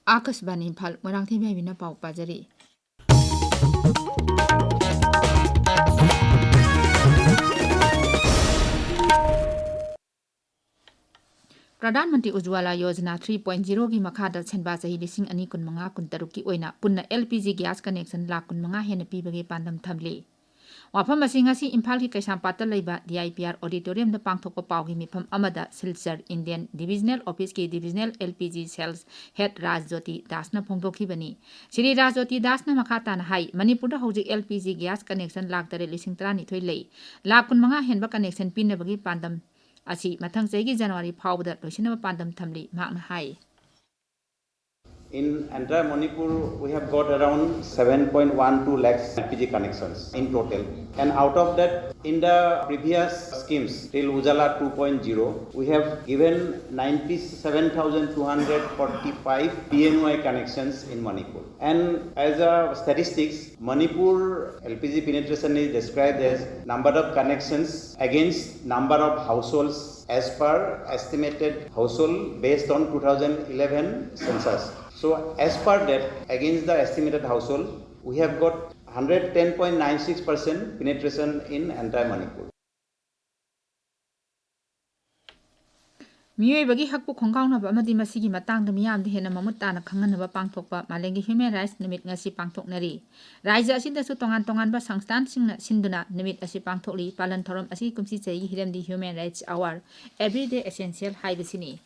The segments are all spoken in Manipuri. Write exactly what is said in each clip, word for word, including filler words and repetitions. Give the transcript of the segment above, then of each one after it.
ꯑꯥꯀꯥꯁꯕꯥꯅꯤ ꯏꯝꯐꯥꯜ, ꯃꯣꯏꯔꯥꯡꯊꯦꯝ ꯌꯥꯏꯕꯤꯅ ꯄꯥꯎ ꯄꯥꯖꯔꯤ꯫ Pradhan Mantri ꯎꯖ꯭ꯋꯥꯂꯥ Yojana three point zero ꯒꯤ ꯃꯈꯥꯗ ꯁꯦꯟꯕꯥ ꯆꯍꯤ ꯂꯤꯁꯤꯡ ꯑꯅꯤ ꯀꯨꯟꯃꯉꯥ ꯀꯨꯟꯇꯔꯨꯛꯀꯤ ꯑꯣꯏꯅ ꯄꯨꯟꯅ L P G gas connection lakh ꯀꯨꯟꯃꯉꯥ ꯍꯦꯟꯅ ꯄꯤꯕꯒꯤ ꯄꯥꯟꯗꯝ ꯊꯝꯂꯤ꯫ ꯋꯥꯐꯝ ꯑꯁꯤ ꯉꯁꯤ ꯏꯝꯐꯥꯜꯒꯤ ꯀꯩꯁꯥꯝꯄꯥꯠꯇ ꯂꯩꯕ D I P R auditorium ꯗ ꯄꯥꯡꯊꯣꯛꯄ ꯄꯥꯎꯒꯤ ꯃꯤꯐꯝ ꯑꯃꯗ ꯁꯤꯜꯆꯔ Indian Divisional Office ꯀꯤ Divisional L P G sales head ꯔꯥꯖ ꯖꯣꯇꯤ ꯗꯥꯁꯅ ꯐꯣꯡꯗꯣꯛꯈꯤꯕꯅꯤ꯫ ꯁ꯭ꯔꯤ ꯔꯥꯖ ꯖꯣꯇꯤ ꯗꯥꯁꯅ ꯃꯈꯥ ꯇꯥꯅ ꯍꯥꯏ, ꯃꯅꯤꯄꯨꯔꯗ ꯍꯧꯖꯤꯛ L P G gas connection lakh ꯇꯔꯦꯠ ꯂꯤꯁꯤꯡ ꯇꯔꯥꯅꯤꯊꯣꯏ ꯂꯩ꯫ ꯂꯥꯈ ꯀꯨꯟꯃꯉꯥ ꯍꯦꯟꯕ connection ꯄꯤꯅꯕꯒꯤ ꯄꯥꯟꯗꯝ ꯑꯁꯤ ꯃꯊꯪ ꯆꯍꯤꯒꯤ ꯖꯅꯋꯥꯔꯤ ꯐꯥꯎꯕꯗ ꯂꯣꯏꯁꯤꯟꯅꯕ ꯄꯥꯟꯗꯝ ꯊꯝꯂꯤ, ꯃꯍꯥꯛꯅ ꯍꯥꯏ꯫ In entire Manipur, we have got around seven point one two lakhs L P G connections in total. And out of that, in the previous schemes, till Ujala two point zero, we have given ninety-seven thousand two hundred forty-five P M Y connections in Manipur. And as a statistics, Manipur L P G penetration is described as number of connections against number of households as per estimated household based on two thousand eleven census. So as per that, against the estimated household, we have got hundred ten point nine six percent penetration in entire Manipur. ꯃꯤꯑꯣꯏꯕꯒꯤ ꯍꯛꯄꯨ ꯈꯣꯡꯒꯥꯎꯅꯕ ꯑꯃꯗꯤ ꯃꯁꯤꯒꯤ ꯃꯇꯥꯡꯗ ꯃꯤꯌꯥꯝꯗ ꯍꯦꯟꯅ ꯃꯃꯨꯠ ꯇꯥꯅ ꯈꯪꯍꯟꯅꯕ ꯄꯥꯡꯊꯣꯛꯄ ꯃꯥꯂꯦꯝꯒꯤ Human Rights ꯅꯨꯃꯤꯠ ꯉꯁꯤ ꯄꯥꯡꯊꯣꯛꯅꯔꯤ꯫ ꯔꯥꯖ꯭ꯌ ꯑꯁꯤꯗꯁꯨ ꯇꯣꯉꯥꯟ ꯇꯣꯉꯥꯟꯕ ꯁꯪꯁꯊꯥꯟꯁꯤꯡꯅ ꯁꯤꯟꯗꯨꯅ ꯅꯨꯃꯤꯠ ꯑꯁꯤ ꯄꯥꯡꯊꯣꯛꯂꯤ꯫ ꯄꯥꯂꯟ ꯊꯧꯔꯝ ꯑꯁꯤꯒꯤ ꯀꯨꯝꯁꯤ ꯆꯍꯤꯒꯤ ꯍꯤꯔꯝꯗꯤ Human Rights Hour, Everyday Essential ꯍꯥꯏꯕꯁꯤꯅꯤ꯫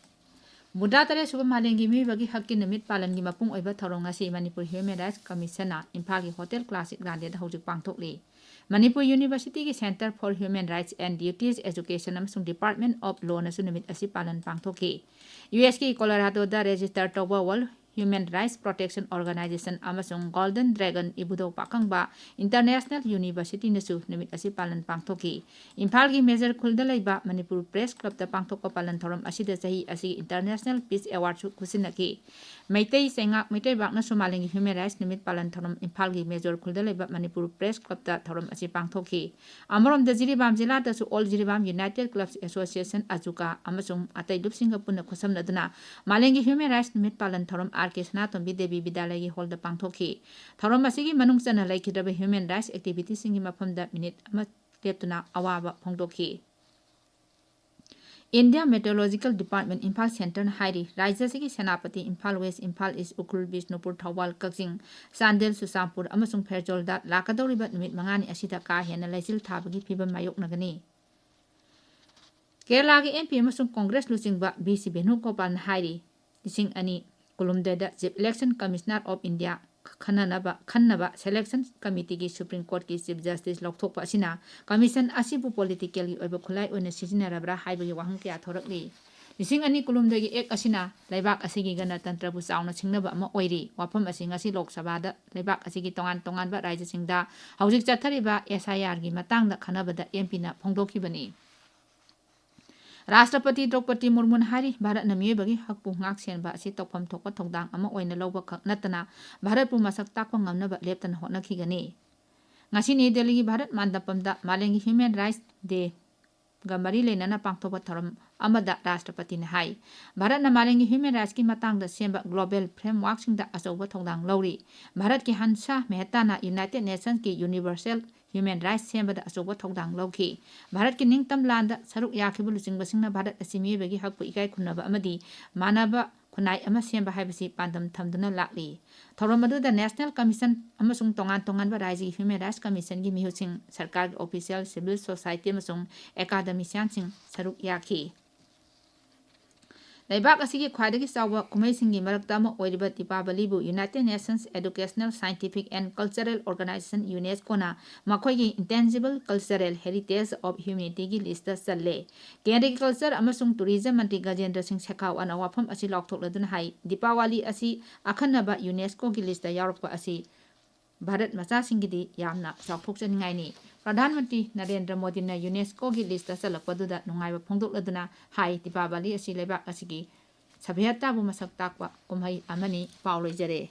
ꯃꯧꯗ꯭ꯔꯥ ꯇꯔꯦꯠ ꯁꯨꯕ ꯃꯥꯂꯦꯝꯒꯤ ꯃꯤꯑꯣꯏꯕꯒꯤ ꯍꯛꯀꯤ ꯅꯨꯃꯤꯠ ꯄꯥꯂꯟꯒꯤ ꯃꯄꯨꯡ ꯑꯣꯏꯕ ꯊꯧꯔꯝ ꯉꯁꯤ ꯃꯅꯤꯄꯨꯔ Human Rights Commission ꯅ ꯏꯝꯐꯥꯜꯒꯤ Hotel Classic Grande ꯗ ꯍꯧꯖꯤꯛ ꯄꯥꯡꯊꯣꯛꯂꯤ꯫ ꯃꯅꯤꯄꯨꯔ University ꯒꯤ Centre for Human Rights and Duties Education ꯑꯃꯁꯨꯡ Department of Law ꯅꯁꯨ ꯅꯨꯃꯤꯠ ꯑꯁꯤ ꯄꯥꯂꯟ ꯄꯥꯡꯊꯣꯛꯈꯤ꯫ U S ꯀꯤ Colorado ꯗ register ꯇꯧꯕ World Human Rights Protection Organization ꯑꯃꯁꯨꯡ Golden Dragon ꯏꯕꯨꯙꯧ ꯄꯥꯈꯪꯕ International University ꯅꯁꯨ ꯅꯨꯃꯤꯠ ꯑꯁꯤ ꯄꯥꯂꯟ ꯄꯥꯡꯊꯣꯛꯈꯤ꯫ ꯏꯝꯐꯥꯜꯒꯤ ꯃꯦꯖꯔ ꯈꯨꯜꯗ ꯂꯩꯕ ꯃꯅꯤꯄꯨꯔ Press Club ꯇ ꯄꯥꯡꯊꯣꯛꯄ ꯄꯥꯂꯟ ꯊꯧꯔꯝ ꯑꯁꯤꯗ ꯆꯍꯤ ꯑꯁꯤꯒꯤ International Peace Award ꯁꯨ ꯈꯨꯠꯁꯤꯟꯅꯈꯤ꯫ ꯃꯩꯇꯩ ꯆꯩꯉꯥꯛ ꯃꯩꯇꯩꯕꯥꯛꯅꯁꯨ ꯃꯥꯂꯦꯝꯒꯤ Human Rights ꯅꯨꯃꯤꯠ ꯄꯥꯂꯟ ꯊꯧꯔꯝ ꯏꯝꯐꯥꯜꯒꯤ ꯃꯦꯖꯣꯔ ꯈꯨꯜꯗ ꯂꯩꯕ ꯃꯅꯤꯄꯨꯔ Press Club ꯇ ꯊꯧꯔꯝ ꯑꯁꯤ ꯄꯥꯡꯊꯣꯛꯈꯤ꯫ ꯑꯃꯔꯣꯝꯗ Jiribam ꯖꯤꯂꯥꯗꯁꯨ All Jiribam United Clubs Association, ꯑꯖꯨꯀꯥ, ꯑꯃꯁꯨꯡ ꯑꯇꯩ ꯂꯨꯞꯁꯤꯡꯒ ꯄꯨꯟꯅ ꯈꯨꯠꯁꯝꯅꯗꯨꯅ ꯃꯥꯂꯦꯝꯒꯤ Human Rights ꯅꯨꯃꯤꯠ ꯄꯥꯂꯟ ꯊꯧꯔꯝ ꯀꯦ ꯁꯅꯥꯇꯣꯝꯕꯤ ꯗꯦꯕꯤ ꯕꯤꯗ꯭ꯌꯥꯂꯌꯒꯤ ꯍꯣꯜꯗ ꯄꯥꯡꯊꯣꯛꯈꯤ꯫ ꯊꯧꯔꯝ ꯑꯁꯤꯒꯤ ꯃꯅꯨꯡ ꯆꯟꯅ ꯂꯩꯈꯤꯗ꯭ꯔꯕ human rights activistꯁꯤꯡꯒꯤ ꯃꯐꯝꯗ ꯃꯤꯅꯤꯠ ꯑꯃ ꯂꯦꯞꯇꯨꯅ ꯑꯋꯥꯕ ꯐꯣꯡꯗꯣꯛꯈꯤ꯫ India Meteorological Department ꯏꯝꯐꯥꯜ centreꯅ ꯍꯥꯏꯔꯤ, ꯔꯥꯖ꯭ꯌ ꯑꯁꯤꯒꯤ ꯁꯦꯅꯥꯄꯇꯤ, ꯏꯝꯐꯥꯜ West, ꯏꯝꯐꯥꯜ East, ꯎꯈ꯭ꯔꯨꯜ, ꯕꯤꯁꯅꯨꯄꯨꯔ, ꯊꯧꯕꯥꯜ, ꯀꯛꯆꯤꯡ, ꯆꯥꯟꯗꯦꯜ, ꯆꯨꯔꯆꯥꯟꯄꯨꯔ ꯑꯃꯁꯨꯡ ꯐꯦꯔꯖꯣꯜꯗ ꯂꯥꯛꯀꯗꯧꯔꯤꯕ ꯅꯨꯃꯤꯠ ꯃꯉꯥꯅꯤ ꯑꯁꯤꯗ ꯀꯥ ꯍꯦꯟꯅ ꯂꯩꯆꯤꯜ ꯊꯥꯕꯒꯤ ꯐꯤꯕꯝ ꯃꯥꯌꯣꯛꯅꯒꯅꯤ꯫ ꯀꯦꯔꯂꯥꯒꯤ MP ꯑꯃꯁꯨꯡ ꯀꯣꯡꯒ꯭ꯔꯦꯁ ꯂꯨꯆꯤꯡꯕ ꯚꯤ ꯁꯤ ꯚꯦꯅꯨꯒꯣꯄꯥꯜꯅ ꯍꯥꯏꯔꯤ, ꯂꯤꯁꯤꯡ ꯑꯅꯤ ꯀꯨꯟꯍꯨꯝꯗꯣꯏꯗ Chief Election Commissioner of India ꯈꯟꯅꯅꯕ, ꯈꯟꯅꯕ Selection Committeeꯒꯤ Supreme Courtꯀꯤ Chief Justice ꯂꯧꯊꯣꯛꯄ ꯑꯁꯤꯅ commission ꯑꯁꯤꯕꯨ politicalꯒꯤ ꯑꯣꯏꯕ ꯈꯨꯠꯂꯥꯏ ꯑꯣꯏꯅ ꯁꯤꯖꯤꯟꯅꯔꯕ꯭ꯔꯥ ꯍꯥꯏꯕꯒꯤ ꯋꯥꯍꯪ ꯀꯌꯥ ꯊꯣꯔꯛꯂꯤ꯫ ꯂꯤꯁꯤꯡ ꯑꯅꯤ ꯀꯨꯟꯍꯨꯝꯗꯣꯏꯒꯤ Act ꯑꯁꯤꯅ ꯂꯩꯕꯥꯛ ꯑꯁꯤꯒꯤ ꯒꯅꯇꯟꯇ꯭ꯔꯕꯨ ꯆꯥꯎꯅ ꯁꯤꯡꯅꯕ ꯑꯃ ꯑꯣꯏꯔꯤ꯫ ꯋꯥꯐꯝ ꯑꯁꯤ ꯉꯁꯤ ꯂꯣꯛ ꯁꯚꯥꯗ ꯂꯩꯕꯥꯛ ꯑꯁꯤꯒꯤ ꯇꯣꯉꯥꯟ ꯇꯣꯉꯥꯟꯕ ꯔꯥꯖ꯭ꯌꯁꯤꯡꯗ ꯍꯧꯖꯤꯛ ꯆꯠꯊꯔꯤꯕ SIRꯒꯤ ꯃꯇꯥꯡꯗ ꯈꯟꯅꯕꯗ MPꯅ ꯐꯣꯡꯗꯣꯛꯈꯤꯕꯅꯤ꯫ ꯔꯥꯁꯇ꯭ꯔꯄꯇꯤ ꯗ꯭ꯔꯧꯄꯗꯤ ꯃꯨꯔꯃꯨꯅ ꯍꯥꯏꯔꯤ, ꯚꯥꯔꯠꯅ ꯃꯤꯑꯣꯏꯕꯒꯤ ꯍꯛꯄꯨ ꯉꯥꯛ ꯁꯦꯟꯕ ꯑꯁꯤ ꯇꯧꯐꯝ ꯊꯣꯛꯄ ꯊꯧꯗꯥꯡ ꯑꯃ ꯑꯣꯏꯅ ꯂꯧꯕ ꯈꯛ ꯅꯠꯇꯅ ꯚꯥꯔꯠꯄꯨ ꯃꯁꯛ ꯇꯥꯛꯄ ꯉꯝꯅꯕ ꯂꯦꯞꯇꯅ ꯍꯣꯠꯅꯈꯤꯒꯅꯤ꯫ ꯉꯁꯤ ꯅ꯭ꯌꯨ ꯗꯦꯜꯂꯤꯒꯤ ꯚꯥꯔꯠ ꯃꯟꯗꯄꯝꯗ ꯃꯥꯂꯦꯝꯒꯤ Human Rights Dayꯒ ꯃꯔꯤ ꯂꯩꯅꯅ ꯄꯥꯡꯊꯣꯛꯄ ꯊꯧꯔꯝ ꯑꯃꯗ ꯔꯥꯁꯇ꯭ꯔꯄꯇꯤꯅ ꯍꯥꯏ, ꯚꯥꯔꯠꯅ ꯃꯥꯂꯦꯝꯒꯤ human rightsꯀꯤ ꯃꯇꯥꯡꯗ ꯁꯦꯝꯕ global frameworkꯁꯤꯡꯗ ꯑꯆꯧꯕ ꯊꯧꯗꯥꯡ ꯂꯧꯔꯤ꯫ ꯚꯥꯔꯠꯀꯤ ꯍꯟꯁꯥ ꯃꯦꯍꯇꯥꯅ United Nationsꯀꯤ universal human rights ꯁꯦꯝꯕꯗ ꯑꯆꯧꯕ ꯊꯧꯗꯥꯡ ꯂꯧꯈꯤ꯫ ꯚꯥꯔꯠꯀꯤ ꯅꯤꯡꯇꯝ ꯂꯥꯟꯗ ꯁꯔꯨꯛ ꯌꯥꯈꯤꯕ ꯂꯨꯆꯤꯡꯕꯁꯤꯡꯅ ꯚꯥꯔꯠ ꯑꯁꯤ ꯃꯤꯑꯣꯏꯕꯒꯤ ꯍꯛꯄꯨ ꯏꯀꯥꯏ ꯈꯨꯝꯅꯕ ꯑꯃꯗꯤ ꯃꯥꯟꯅꯕ ꯈꯨꯟꯅꯥꯏ ꯑꯃ ꯁꯦꯝꯕ ꯍꯥꯏꯕꯁꯤ ꯄꯥꯟꯗꯝ ꯊꯝꯗꯨꯅ ꯂꯥꯛꯂꯤ꯫ ꯊꯧꯔꯝ ꯑꯗꯨꯗ National Commission ꯑꯃꯁꯨꯡ ꯇꯣꯉꯥꯟ ꯇꯣꯉꯥꯟꯕ ꯔꯥꯖ꯭ꯌꯒꯤ human rights commissionꯒꯤ ꯃꯤꯍꯨꯠꯁꯤꯡ, ꯁꯔꯀꯥꯔꯒꯤ official, civil society ꯑꯃꯁꯨꯡ academicianꯁꯤꯡ ꯁꯔꯨꯛ ꯌꯥꯈꯤ꯫ ꯂꯩꯕꯥꯛ ꯑꯁꯤꯒꯤ ꯈ꯭ꯋꯥꯏꯗꯒꯤ ꯆꯥꯎꯕ ꯀꯨꯝꯍꯩꯁꯤꯡꯒꯤ ꯃꯔꯛꯇ ꯑꯃ ꯑꯣꯏꯔꯤꯕ ꯗꯤꯄꯥꯕꯂꯤꯕꯨ United Nations Educational, Scientific and Cultural Organization, UNESCOꯅ ꯃꯈꯣꯏꯒꯤ Intangible Cultural Heritage of Humanityꯒꯤ listꯇ ꯆꯜꯂꯦ꯫ ꯀꯦꯟꯗ꯭ꯔꯒꯤ culture ꯑꯃꯁꯨꯡ tourism ꯃꯟꯇ꯭ꯔꯤ ꯒꯖꯦꯟꯗ꯭ꯔ ꯁꯤꯡ ꯁꯦꯈꯥꯋꯥꯠꯅ ꯋꯥꯐꯝ ꯑꯁꯤ ꯂꯥꯎꯊꯣꯛꯂꯗꯨꯅ ꯍꯥꯏ, ꯗꯤꯄꯥꯋꯥꯂꯤ ꯑꯁꯤ ꯑꯈꯟꯅꯕ UNESCOꯒꯤ listꯇ ꯌꯥꯎꯔꯛꯄ ꯑꯁꯤ ꯚꯥꯔꯠ ꯃꯆꯥꯁꯤꯡꯒꯤꯗꯤ ꯌꯥꯝꯅ ꯆꯥꯎꯊꯣꯛꯆꯅꯤꯡꯉꯥꯏꯅꯤ꯫ ꯄ꯭ꯔꯙꯥꯟ ꯃꯟꯇ꯭ꯔꯤ ꯅꯔꯦꯟꯗ꯭ꯔ ꯃꯣꯗꯤꯅ UNESCOꯒꯤ listꯇ ꯆꯜꯂꯛꯄꯗꯨꯗ ꯅꯨꯡꯉꯥꯏꯕ ꯐꯣꯡꯗꯣꯛꯂꯗꯨꯅ ꯍꯥꯏ, ꯗꯤꯄꯥꯕꯂꯤ ꯑꯁꯤ ꯂꯩꯕꯥꯛ ꯑꯁꯤꯒꯤ ꯁꯚ꯭ꯌꯇꯥꯕꯨ ꯃꯁꯛ ꯇꯥꯛꯄ ꯀꯨꯝꯍꯩ ꯑꯃꯅꯤ꯫ ꯄꯥꯎ ꯂꯣꯏꯖꯔꯦ꯫